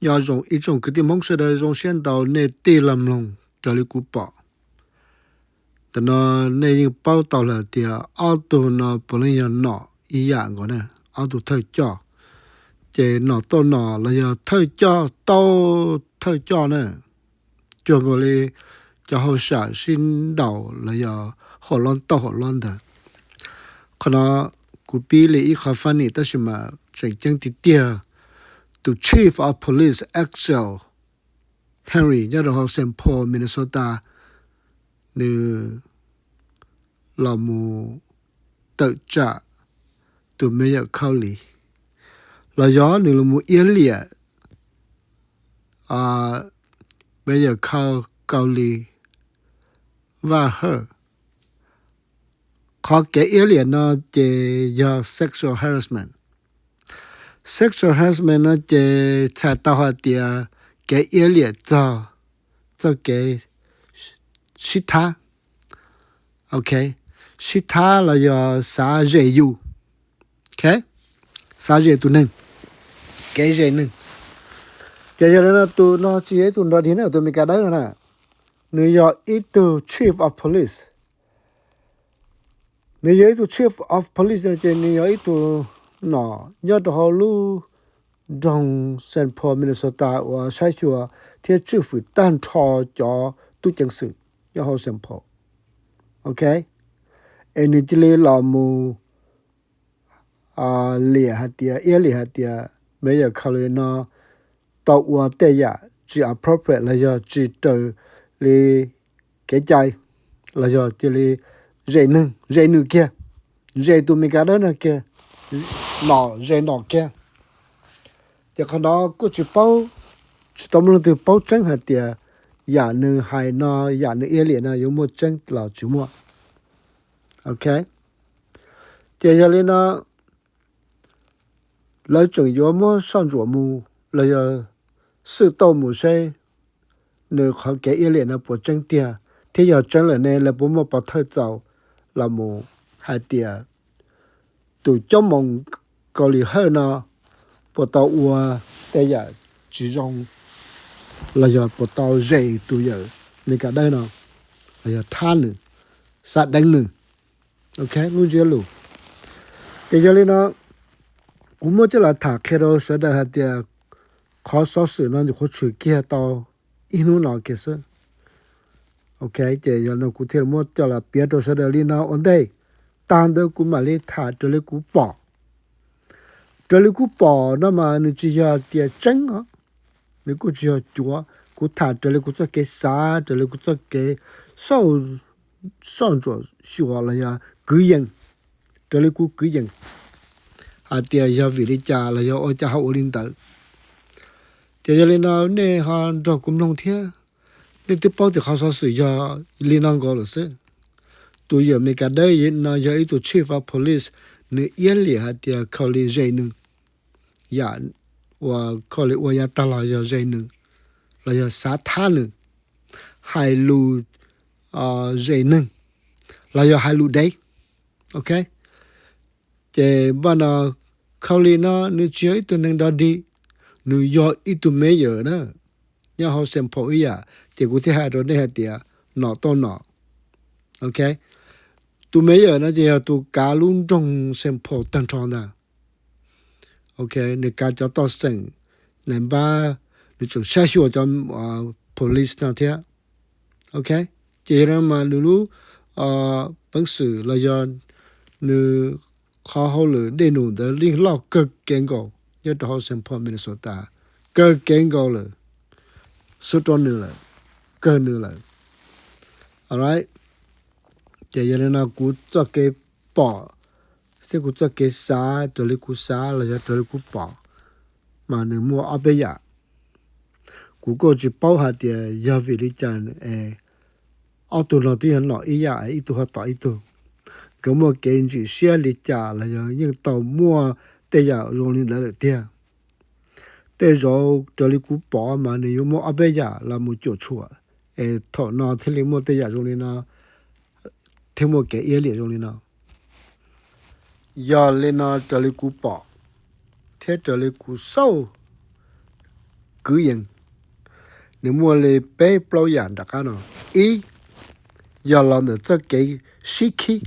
Nyob zoo ib tsoom kwv tij Hmoob sawv daws, zoo siab ntau nej tij los mloog raws li kuv pom. Tam no nej yeej paub tau lawm tias ob tug no puav leej yog nom ib yam nkaus na, ob tug thawj coj. Ces nom tau nom los yog thawj coj tau thawj coj na, cuag nkaus li cov hauj sam sib ntaus los yog hauj lwm tau hauj lwm ntawd. Qhov no kuv pib li ib qho funny tab sis mas tseem ceeb tiag tiag. Tus Chief of Police Axel Henry nyob rau hauv Saint Paul, Minnesota, nws los mus tawm tsam tus Mayor Cowley, los yog nws los mus iab liam Mayor Cowley Vaj Hawj. Qhov kev iab liam no ces yog sexual harassment. Sexual harassment no ces txhais tau hais tias kev iab liam txog txoj kev sib thab. Ok, sib thab los yog xav zes yus. Ok, xav zes tus neeg, kev zes neeg. Ces yog li no tus no tsis yog ib tug nrog dig na, tus Meskas dawb no na, nws yog ib tug chief of police. Nws yog ib tug chief of police no ces nws yog ib tug nom nyob rau hauv lub nroog Saint Paul, Minnesota uas saib xyuas thiab tswj fwm tag nrho cov tub ceev xwm nyob hauv Saint Paul. Ok, es nws cia li los mus liam hais tias, iab liam hais tias Mayor Cowley no tau ua tej yam tsis appropriate los yog tsis raws li kev cai, los yog cia li zes neeg, zes nws kiag, zes tus Meskas dawb no kiag, nom zes nom kiag. Ces qhov no kuj tsis paub, tsis tau muaj leej twg paub tseeb hais tias yam nws hais no, yam nws iab liam no yuav muaj tseeb los tsis muaj. Ok, ces yog li no lawv tseem yuav muab soj ntsuam mus los yog xwj tauj mus seb nws qhov kev iab liam no puas tseeb tiag, thiab yog tseeb lawm ne lawv puas muaj pov thawj txaus los mus hais tias tus coob moos Kaus Lim Hawj no puas tau ua tej yam tsis zoo los yog puas tau zes tus yawm Meskas dawb no los yog thab nws, xav deev nws. Ok, lub ntsiab lus. Ces yog li no kuv muab coj los tham qhia rau sawv daws hais tias qhov xov xwm no nyuam qhuav tshwm kiag tau ib hnub no kiag xwb. Ok, ces yog no kuv thiaj muab coj los piav rau sawv daws li no ua ntej. Tag ntawd kuv mam li tham raws li kuv pom. Raws li kuv pom no mas nws tsis yog tias tseeb os, nws kuj tsis yog cuav. Kuv tham raws li kuv txoj kev xav, raws li kuv txoj kev soj ntsuam xyuas los yog kwv yees, raws li kuv kwv yees hais tias yog vim li cas los yog ua cas ho ua li ntawd. Ces yog li no nej ho nrog kuv mloog thiab. Nej twb paub tias qhov xov xwm yog li no nkaus lawm xwb. Tus yawm Meskas dawb no yog ib tug chief of police, nws iab liam hais tias Kaus Lim zes nws, yam uas Kaus Lim ua yav tag los yog zes nws, los yog xav thab nws, hais lus zes neeg, los yog hais lus dev. Ok, ces npaj no Kaus Lim no nws tsis yog ib tug neeg dog dig, nws yog ib tug mayor na, nyob hauv Saint Paul ib yam. Ces kuv thiaj hais rau nej hais tias nom tau nom. Ok, tus mayor no ces yog tus kav lub nroog Saint Paul tag nrho ntag. Ok, nws kav cov toj xeem, nais npab, nws tseem saib xyuas cov police no thiab. Ok, ces yog no mas nws lub peev xwm los yog nws qhov hauj lwm dej num ntawd yeej loj kawg kev nkaus nyob rau hauv Saint Paul, Minnesota, kawg kev nkaus lawm, xub rau nws lawm, kawg nws lawm. Alright, ces yog li no kuv txoj kev pom thiab kuv txoj kev xav, raws li kuv xav los yog raws li kuv pom, mas nws muaj ob peb yam. Kuv kuj tsis paub hais tias yog vim li cas es ob tug no twb yog nom ib yam, ib tug ho tom ib tug, nkawd muaj kev ntsim siab li cas los yog yeej tau muaj tej yam zoo li ntawd lawm tiag. Tej zaum raws li kuv pom mas nws yuav muaj ob peb yam los mus cuam tshuam, es thaum no thiaj li muaj tej yam zoo li no, thiaj muaj kev iab liam zoo li no. Yog li no raws li kuv pom thiab raws li kuv xauj, kwv yees. Nws muaj li peb plaub yam nram qab no. Ib, yog los ntawm txoj kev sib khib.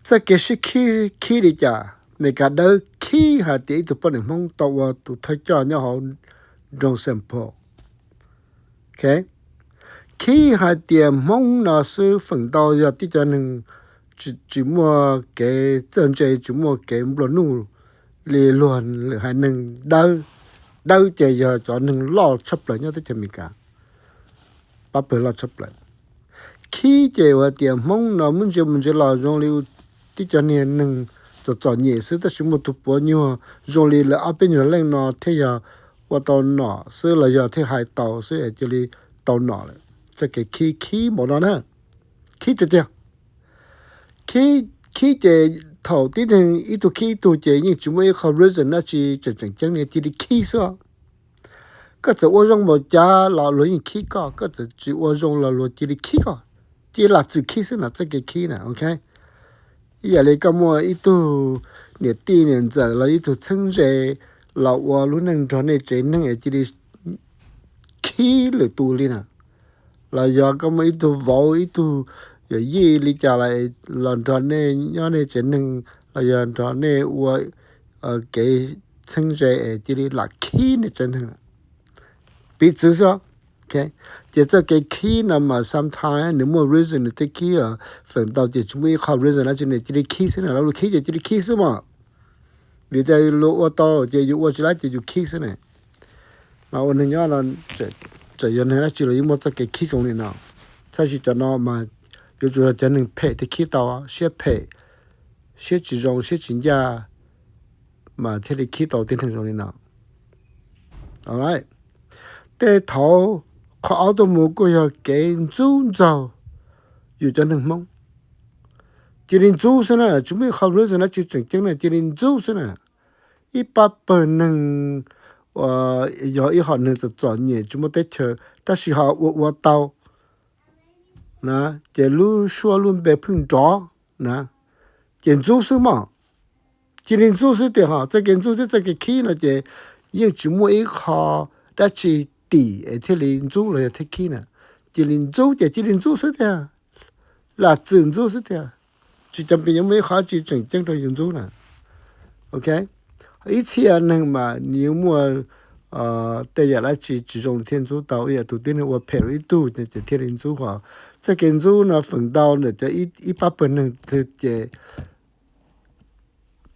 Txoj kev sib khib, khib li cas? Meskas dawb khib hais tias ib tug poj niam Hmoob tau ua tus thawj coj nyob hauv nroog Saint Paul. Khib hais tias Hmoob no xwb feem ntau yog tib cov neeg tsis muaj kev txawj ntse, tsis muaj kev nplua nuj li luag lwm haiv neeg dawb. Dawb ces yog cov neeg loj tshaj plaws nyob teb chaws Amelikas, pab pawg loj tshaj plaws. Khib ces hais tias Hmoob no muab ntsia mus ntsia los zoo li tib cov niag neeg txom txom nyem xwb, tab sis muaj tus puav nyuag zoo li lawv ob peb nyuag leej no thiaj yog ua tau nom xwb los yog thiaj hais tau xwb es cia li tau nom lawm. Txoj kev khib khib npaum no na, khib tiag tiag. Khib, khib ces thaum tib neeg ib tug khib ib tug ces yeej tsis muaj ib qho reason dab tsi tseem tseem ceeb li, cia li khib xwb. Koj txawm ua zoo npaum cas los luag yeej khib koj, koj txawm tsis ua zoo los luag cia li khib koj. Cia li lam txwm khib xwb na, txoj kev khib na, ok. Ib yam li koj muaj ib tug niam tij niam ntxawm los ib tug txheeb ze los ua lub neej nrog nej tsev neeg es cia li khib lwm tus li na. Los yog koj muaj ib tug vauv ib tug yawm yij li cas los nrog nej nyob nej tsev neeg los yog nrog nej ua kev txheeb ze es cia li lam khib nej tsev neeg. Piv txwv xwb. Ces txoj kev khib no mas sometimes nws muaj reason nws thiaj khib, feem ntau ces tsis muaj ib qho reason dab tsi, nws cia li khib xwb na, lawv lus khib ces cia li khib xwb mas. Vim tias luag ua tau ces yus ua tsis laib ces yus khib xwb na. Mas ua neeg nyob no txawm yog neeg dab tsi los yeej muaj txoj kev khib zoo li no. Tab sis cov no mas yuav tsum yog cov neeg phem thiaj khib tau, siab phem, siab tsis zoo siab tsis ncaj mas thiaj li khib tau tib neeg zoo li no. Tej thaum qhov ob tuaj mus kuj yog kev ntxub ntxaug yus cov neeg Hmoob. Cia li ntxub xwb na, tsis muaj ib qho reason dab tsi tseem ceeb na, cia li ntxub xwb na. Ib pab pawg neeg uas yog ib hom neeg txom txom nyem tsis muaj teb chaws tab sis ho ua ua tau na, ces lub suab lub npe pheej nrov na, ces ntxub xwb mog. Cia li ntxub xwb tiag. Ho txoj kev ntxub thiab txoj kev khib no ces yeej tsis muaj ib qho dab tsi tim es thiaj li ntxub los yog thiaj khib na. Cia li ntxub ces cia li ntxub xwb tiag, lam txwm ntxub xwb tiag. Tsis cov pis yuav muaj ib qho dab tsi tseem ceeb rau yus ntxub na. Ok, ib txhia neeg mas nws yuav muaj tej yam dab tsi tsis zoo thiaj ntxub tau, ib yam tus tib neeg ua phem rau ib tug ces thiaj li ntxub. Ho txoj kev ntxub no feem ntau ntawm cov ib pab pawg neeg ces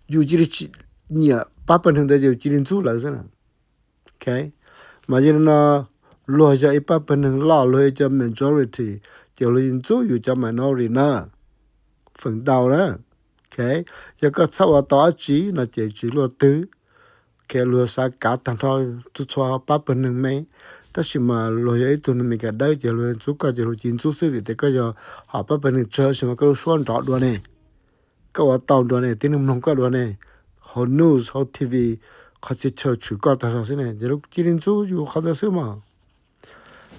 yus cia li nyiam pab pawg neeg ntawd yus cia li ntxub lawv xwb na. Ok, mas yog li no luag yog ib pab pawg neeg loj, luag yog cov majority, ces luag yeej ntxub yus cov minority na, feem ntau na. Ok, yog koj txhob ua tau dab tsi no ces tsis luaj twg. Ok, luag xav kav tag nrho txhua txhua pab pawg neeg me, tab sis mas luag yog ib tug neeg Meskas dawb ces luag ntxub koj ces luag cia li ntxub xwb vim tias koj yog hom pab pawg neeg tsawg sis mas koj lub suab nrov dua ne, koj ua tau dua ne, tib neeg mloog koj dua ne, hauv news hauv T V, qhov txhia chaw tshwm koj tag zog xwb ne, ces luag cia li ntxub yus qhov ntawd xwb mog.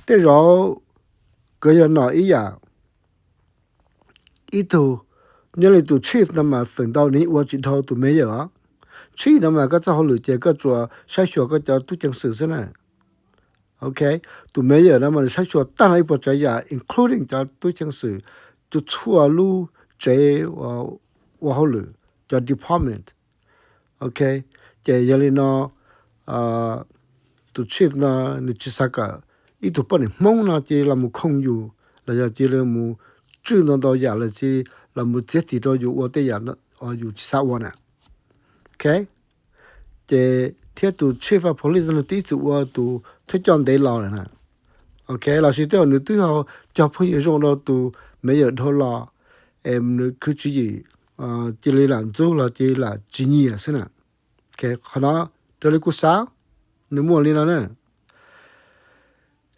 Tej zaum koj yog nom ib yam, ib tug, nyob li tus chief no mas feem ntau nws ua tsis dhau tus mayor os. Chief no mas koj txoj hauj lwm ces koj tsuas saib xyuas koj cov tub ceev xwm xwb na. Ok, tus mayor no mas nws saib xyuas tag nrho ib puas tsav yam including cov tub ceev xwm, txhua txhua lub tsev ua hauj lwm, cov department. Ok, ces yog li no tus chief no nws tsis xav kom ib tug poj niam Hmoob no cia li los mus khoom yus los yog cia li mus tswj ntau ntau yam los cia li los mus txiav txim rau yus ua tej yam yus tsis xav ua na. Ok, ces thiab tus chief of police no twb ib txwm ua tus thawj coj ntev los lawm na. Ok, los sis tej zaum nws twb cog phooj ywg zoo rau tus mayor dhau los es nws khwv tswv yim, cia li lam ntxub los cia li lam tsis nyiam xwb na. Qhov no raws li kuv xav nws muaj li no na.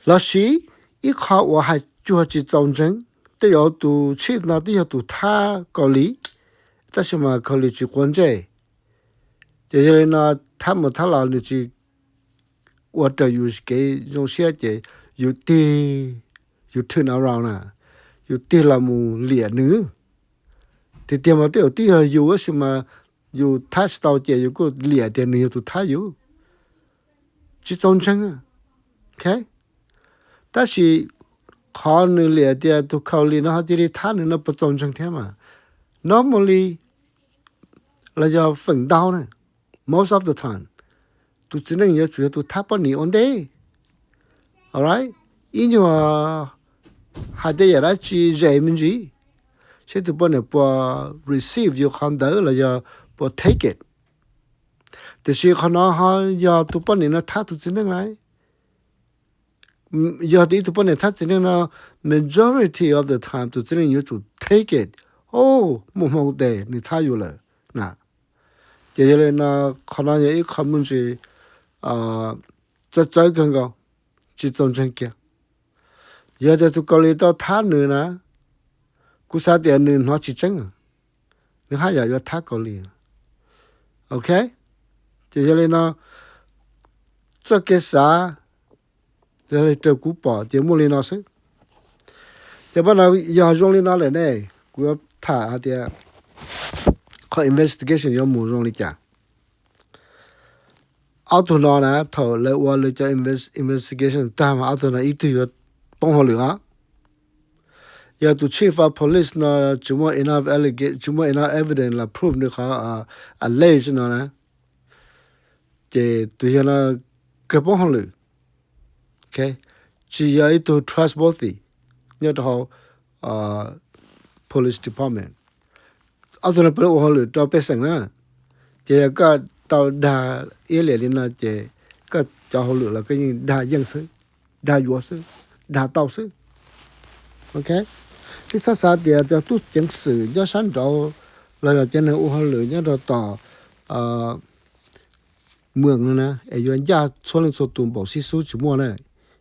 Los sis ib qho uas hais cuag tsis txaus ntseeg, tej zaum tus chief no twb yog tus thab Kaus Lim, tab sis mas Kaus Lim tsis quav ntsej. Ces yog li no thab mus thab los nws tsis ua raws yus kev zoo siab ces yus tig, yus turn around na, yus tig los mus liam nws. Tiag tiag mas tej zaum twb yog yus tab sis mas yus thab tsis tau ces yus kuj liam tias nws yog tus thab yus. tsis txaus ntseeg. Ok, tab sis qhov nws liam tias tus Khaus Lis no ho cia li thab nws no puas txaus ntseeg thiab mas? Normally los yog feem ntau na, most of the time, tus txiv neej yuav tsum yog tus thab poj niam ua ntej. Alright, ib nyuag hais tej yam dab tsi ze me ntsis, seb tus poj niam puas receive yus qhov ntawd los yog puas take it. Tiam sis qhov no ho yog tus poj niam no thab tus txiv neej lauj. Yog tias ib tug poj niam thab txiv neej no, majority of the time tus txiv neej yuav tsum take it. O, muaj hmoo tes nws thab yus lawm na. Ces yog li no, qhov no yog ib qho me ntsis txawv txawv kawg nkaus, tsis txaus ntseeg kiag. Yog tias tus Kaus Lis tau thab nws na, kuv xav tias nws hnov tsis tseeb, nws haj yam yuav thab Kaus Lis. Ok, ces yog li no, txoj kev xav yog li raws kuv pom ces muaj li no xwb. Ces pab no yog zoo li no lawm ne, kuv yuav tham hais tias qhov investigation yuav mus zoo li cas. Ob tug no na, thaum lawv ua lawv cov investigation tag mas ob tug no ib tug yuav poob hauj lwm os. Yog tus chief of police no tsis muaj enough allega- tsis muaj enough evidence los prove nws qhov allege no na, ces tus yawg no kawg poob hauj lwm. Ok, tsis yog ib tug trustworthy nyob rau hauv police department. Ob tug no puav leej ua hauj lwm rau pej xeem na, ces yog koj tau dag iab liam li no ces koj cov hauj lwm los koj yeej dag yeej xwb, dag yuav xwb, dag tau xwb. Ok, nej txhob xav tias cov tub ceev xwm nyob sab nraud los yog cov neeg ua hauj lwm nyob rau tom mws no na es yuav ncaj txhua leej txhua tus npaum xib xub, tsis muaj na.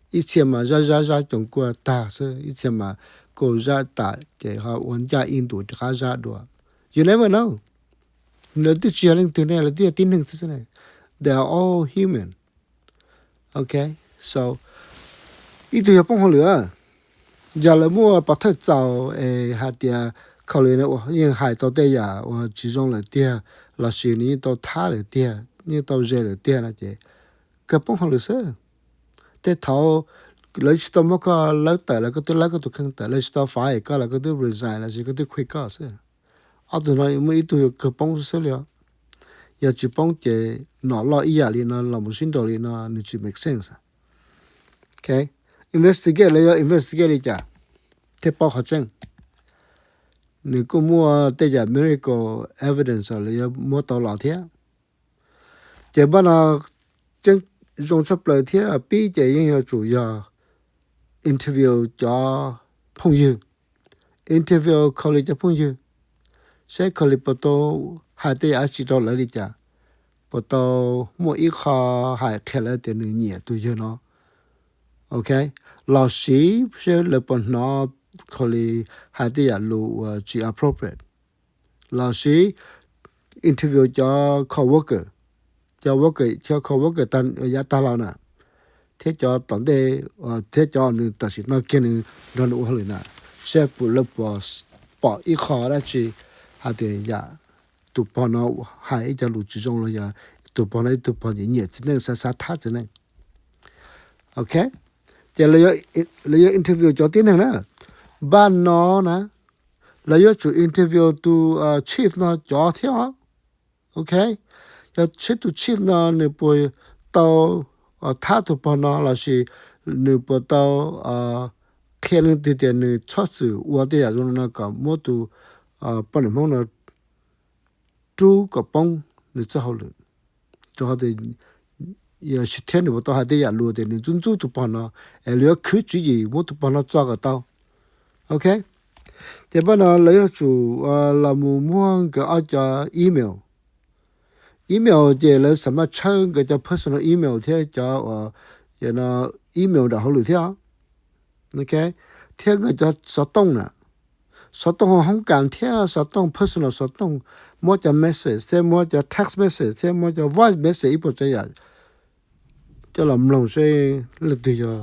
Ib txhia mas zab zab zab coos kuaj tag xwb, ib txhia mas kuj zab tas ces ho ua ncaj ib ntus rov qab zab dua. You never know. Lawv twb tsis yog leej twg ne, lawv twb yog tib neeg xwb xwb ne. They are all human. Ok, so ib tug yog poob hauj lwm, yog lawv muaj pov thawj txaus es hais tias Khaus Lis no yeej hais tau tej yam uas tsis zoo lawm tiag, los sis nws yeej tau thab lawm tiag, yeej tau ze lawm tiag no ces kawg poob hauj lwm xwb. Tej thaum lawv tsis tau muab koj lawb tawm los koj twb lawb koj tus kheej tawm, lawv tsis tau fire koj los koj twb resign los sis koj twb quit koj xwb. Ob tug no muaj ib tug yuav kawg poob xwb xwb li os. Yog tsis poob ces nom loj ib yam li no los mus sib nraus li no nws tsis make sense. Ok, investigate lawv yuav investigate li cas thiaj paub qhov tseeb. Nws kuj muaj tej yam medical evidence lawv yuav muab tau los thiab. Ces pab no tseeb zoo tshaj plaws thiab pib ces yeej yuav tsum yog interview cov phooj ywg, interview Khaus Lis cov phooj ywg, seb Khaus Lis puas tau hais tej yam dab tsi rau lawv li cas, puas tau muaj ib qho hais qhia lawv tias nws nyiam tus yawg no. Ok, los sis seb lawv puas hnov Khaus Lis hais tej yam lus uas tsis appropriate, los sis interview cov co-worker, cov worker, cov co-worker yav tag los na, thiab cov tom ntej, thiab cov nws tam sim no kiag nws nrog nws ua hauj lwm na, seb puas lawv puas pom ib qho dab tsi hais tias yam tus pog no hais ib co lus tsis zoo los yog tus pog no ib tug pog nyiam nyiam txiv neej, xav xav thab txiv neej. Ok, ces lawv yuav interview cov tib neeg na. Pab no na, lawv yuav tsum interview tus chief no cov thiab os. Ok, yog seb tus chief no nws puas tau thab tus pog no los sis nws puas tau qhia leej twg tias nws txhob txwm ua tej yam zoo no kom muab tus poj niam Hmoob no rub kom poob nws txoj hauj lwm. Rau qhov tias, thiab nws puas tau hais tej yam lus tias nws ntxub ntxub tus pog no, es lawv yuav khwv tswv yim muab tus pog no txo kom tau. Ok, ces pab no lawv yuav tsum los mus muab nkawd ob cov email. Email ces lawv xam maj tshawb nkawd cov personal email thiab cov email nram hauj lwm thiab. Ok, thiab nkawd cov xov tooj na, xov tooj hauv hoob kas thiab xov tooj personal, xov tooj, muab cov message thiab muab cov text message thiab muab cov voice message ib puas tsav yam coj los mloog seb leej twg yog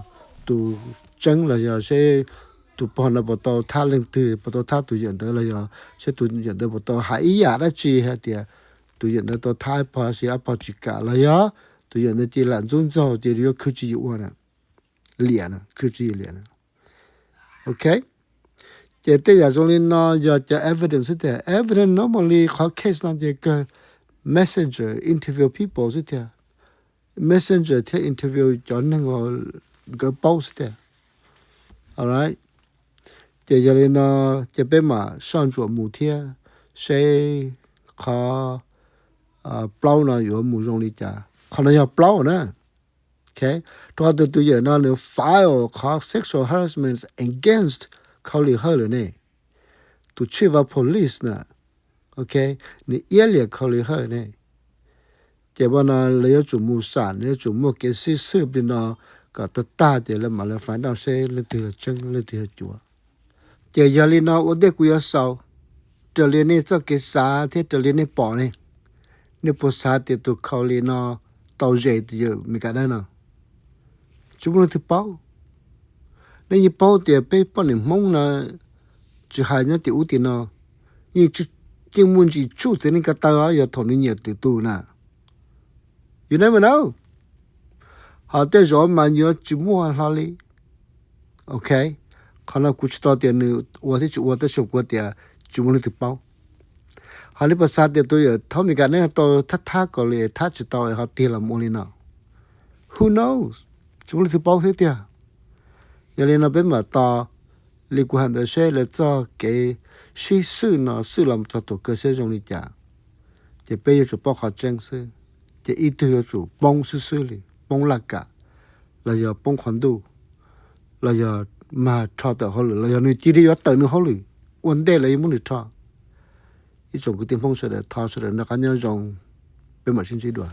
tus tseeb los yog seb tus pog no puas tau thab leej twg, puas tau thab tus yawm ntawd los yog seb tus yawm ntawd puas tau hais ib yam dab tsi hais tias tus yawm ntawd tau thab ib pog sis ob pog tsis kam los yog tus Yam no ces lam ntxub ntxaug ces yuav khwv tswv yim ua na, liam na, khwv tswv yim liam na. Ok, ces tej yam zoo li no yog cov evidence xwb tiag. Evidence normally qhov case no ces kawg messenger interview people xwb tiag. Messenger thiab interview cov neeg uas nkawd paub xwb tiag. Alright, ces yog li no ces peb mam soj ntsuam mus thiab seb qhov plaub no yuav mus zoo li cas. Qhov no yog plaub na. Ok, rau qhov tus tus yawm no nws file qhov sexual harassment against Kaus Lim Hawj lawm ne. Tus chief of police na, ok, nws iab liam Kaus Lim Hawj ne. Ces ua no lawv yuav tsum mus xam, lawv yuav tsum muaj kev sib xwb li no kom tag tag ces lawv mam li find out seb leej twg yog tseeb leej twg yog cuav. Ces yog li no ua ntej kuv yuav xaus, raws li nej txoj kev xav thiab raws li nej pom ne, nej puas xav tias tus Kaus Lim no tau zes tus yawm Meskas Dawb no? Tsis muaj leej twg paub. Nej yeej paub tias peb poj niam Hmoob no tsis hais nyob tim ub tim no, yeej yeej muaj ntsis tsuj txiv neej ko taw os yog thaum nws nyiam lwm tus na. You never know. Ho tej zaum mas yuav tsis muaj hlo li. Ok, qhov no kuv tsis tau tias nws ua thiab tsis ua tab sis kuv tias tsis muaj leej twg paub. Ho nej puas xav tias tus yawm thaub Meskas Dawb tau thab thab Kaus Lim thab tsis tau es ho tig los mus ua li no? Who knows? Tsis muaj leej twg paub thiab tiag. Yog li no peb mam tos li kuv hais ntawd seb lawv txoj kev sib xwb no xwb los txog tus kawg seb zoo li cas. Ces peb yuav tsum paub qhov tseeb xwb. Ces ib tug yuav tsum poob xwb xwb li, poob laj kam, los yog poob qhov ntuj, los yog mag rho tawm hauj lwm, los yog nws cia li yuav tawm nws hauj lwm ua ntej lawv yuav muab nws rho. Ib tsoom kwv tij Hmoob sawv daws, thov sawv daws noj qab nyob zoo, peb mam sib ntsib dua.